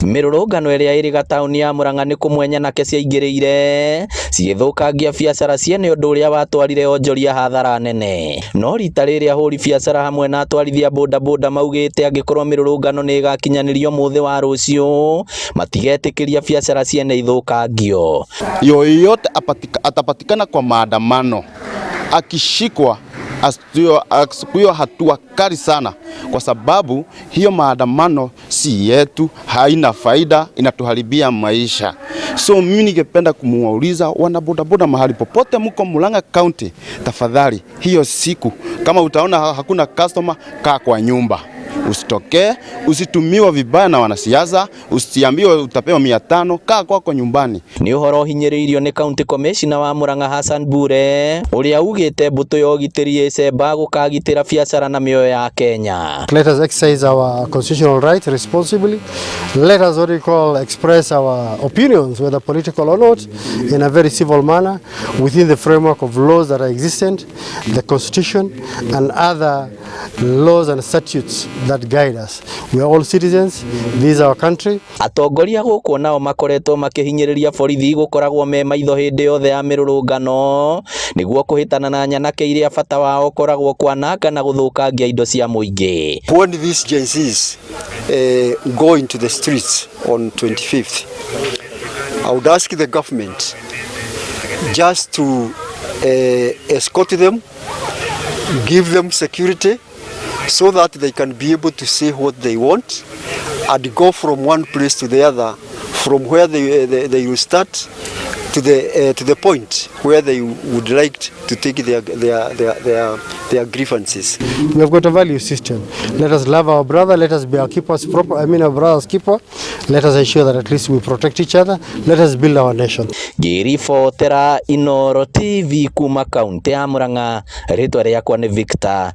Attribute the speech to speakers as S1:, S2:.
S1: Mĩrũrũngano ĩrĩa ĩrĩga taũni ya Murang'a nĩ kũmwe nyanake ciaingĩrĩire cigĩthũkangia biacara ciene, ũndũ ũrĩa watwarire onjoria hathara nene. No rita rĩrĩ ahũri biacara hamwe na atwarithia bodaboda maugĩte angĩkorwo mĩrũrũngano nĩ ĩgakinyanĩrio mũthĩ wa rũciũ, matigetĩkĩria biacara ciene ithũkangio.
S2: Yoyote atapatikana kwa maandamano akishikwa achukuliwe hatua kali sana, kwa sababu hiyo maandamano si yetu, haina faida, inatuharibia maisha. So mimi ningependa kumuuliza wana bodaboda mahali popote mko Murang'a County, tafadhali hiyo siku kama utaona hakuna customer, kaa kwa nyumba, usitokee, usitumiwe vibaya na wanasiasa, usiambiwe utapewa 500, kaa kwako nyumbani.
S1: Nĩ ũhoro ũhinyĩrĩirio nĩ County Commissioner wa Murang'a Hassan Bure, ũrĩa ugĩte mbũtũ ya ũgitĩri ĩcemba gũkagitĩra biacara na mĩoyo ya Kenya.
S3: Let us exercise our constitutional rights responsibly. Let us, what we call, express our opinions, whether political or not, in a very civil manner within the framework of laws that are existent, the constitution and other laws and statutes that guide us. We are all citizens. This is our country.
S1: Atongoria gũkũ nao makoretwo makĩhinyĩrĩria borithi gũkoragwo me maitho hĩndĩ yothe ya mĩrũrũngano nĩguo kũhĩtana na nyanake iria bata wao ũkoragwo kwananga na gũthũkangia indo cia mũingĩ.
S4: When these Gen Zs go into the streets on 25th, I would ask the government just to escort them, give them security so that they can be able to say what they want and go from one place to the other, from where they will start to the point where they would like to take their grievances.
S3: We have got a value system. Let us love our brother. Let us be our keeper's proper. I mean, our brother's keeper. Let us ensure that at least we protect each other. Let us build our nation.
S1: Ngĩribotera Inooro TV kuma kaunti ya Murang'a, rĩtwa rĩakwa nĩ Victor.